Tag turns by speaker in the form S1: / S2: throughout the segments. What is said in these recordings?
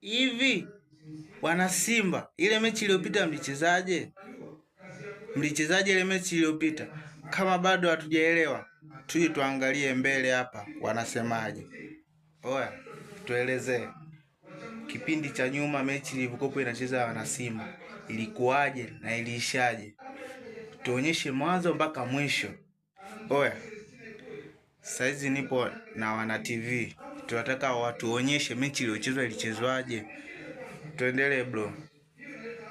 S1: Hivi wana Simba, ile mechi iliyopita mlichezaje? Mlichezaje ile mechi iliyopita? Kama bado hatujaelewa, tuje tuangalie mbele hapa wanasemaje. Oya, tuelezee kipindi cha nyuma mechi ilivyokuwa inacheza wana Simba ilikuwaje na iliishaje? Tuonyeshe mwanzo mpaka mwisho. Oya, saizi nipo na wana TV, tunataka watuonyeshe mechi iliyochezwa ilichezwaje. Tuendelee bro,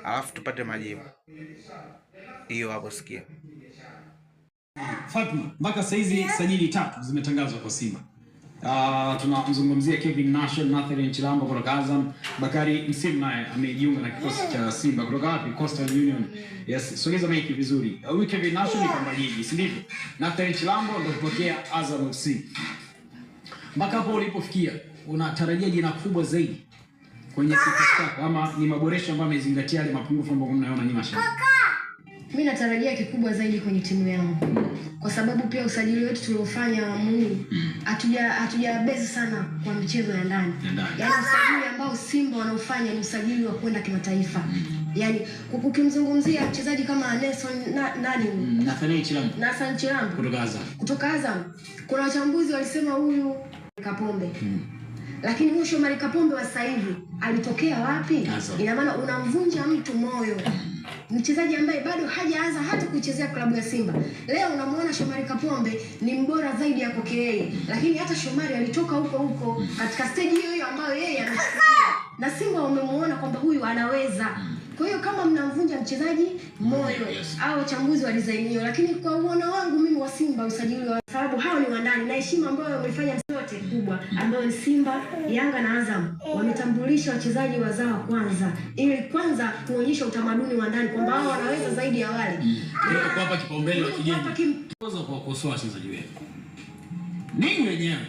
S1: alafu tupate majibu. Hiyo hapo, sikia.
S2: Fatma, mpaka saizi sajili tatu zimetangazwa kwa Simba. Tunamzungumzia Kevin Nashon, Nathan Chilambo kutoka Azam, Bakari Msimu naye amejiunga na kikosi cha Simba kutoka wapi? Coastal Union. Yes, sogeza maiki vizuri. Huyu Kevin Nashon ni kwamba jiji, si ndivyo? Nathan Chilambo ndo kutokea Azam FC. Mpaka hapo ulipofikia, unatarajia jina kubwa zaidi kwenye kikosi chako ama ni maboresho ambayo amezingatia yale mapungufu ambayo mnayoona nyinyi mashabiki?
S3: Mimi natarajia kikubwa zaidi kwenye timu yangu, kwa sababu pia usajili wetu tuliofanya Mungu hatuja base sana kwa michezo ya ndani.
S2: Ya ndani.
S3: Yaani usajili ambao Simba wanaofanya ni usajili wa kwenda kimataifa. Yaani ukimzungumzia mchezaji kama Nelson nani
S2: Nathaniel Chilambo
S3: Nathan Chilambo
S2: kutoka Azam.
S3: kutoka Azam, kuna wachambuzi walisema huyu Kapombe lakini huyu Shomari Kapombe wa sasa hivi alitokea wapi?
S2: Azam.
S3: Ina maana unamvunja mtu moyo, mchezaji ambaye bado hajaanza hata kuichezea klabu ya Simba. Leo unamuona Shomari Kapombe ni mbora zaidi ya kwake yeye, lakini hata Shomari alitoka huko huko katika stage hiyo hiyo ambayo yeye amefikia, na Simba wamemuona kwamba huyu anaweza. Kwa hiyo kama mnamvunja mchezaji moyo au wachambuzi wa design hiyo, lakini kwa uono wangu mimi wa Simba usajili wa sababu hao ni wandani na heshima ambayo wamefanya yote kubwa ambayo ni Simba, Yanga na Azam wametambulisha wachezaji wazawa kwanza, ili kwanza kuonyesha utamaduni wa ndani kwamba hao wanaweza zaidi ya wale.
S2: Kuwapa kipaumbele wa kigeni.
S3: Kuwapa
S2: Kwanza kuwakosoa wachezaji wenu ninyi wenyewe,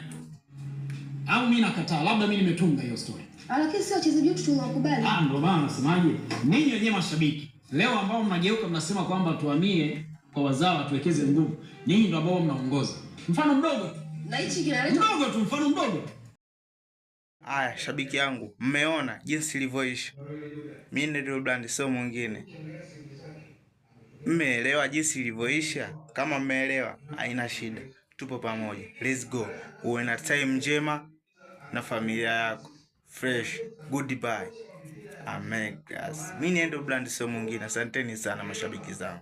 S2: au mimi nakataa? Labda mimi nimetunga hiyo story.
S3: Lakini sio wachezaji wetu tumewakubali.
S2: Ah, ndio maana nasemaje, ninyi wenyewe mashabiki leo ambao mnageuka mnasema kwamba tuhamie kwa wazawa tuwekeze nguvu, ninyi ndio ambao mnaongoza. Mfano mdogo tu,
S3: Na hichi kinaletwa
S2: mdogo tu, mfano mdogo tu.
S1: Aya, shabiki yangu, mmeona jinsi ilivyoisha. Mimi ndio brand, sio mwingine. Mmeelewa jinsi ilivyoisha? Kama mmeelewa, haina shida, tupo pamoja. Let's go. Uwe na time njema na familia yako. Fresh. Goodbye. Amen. Mimi ndio brand, sio mwingine. Asanteni sana mashabiki zangu.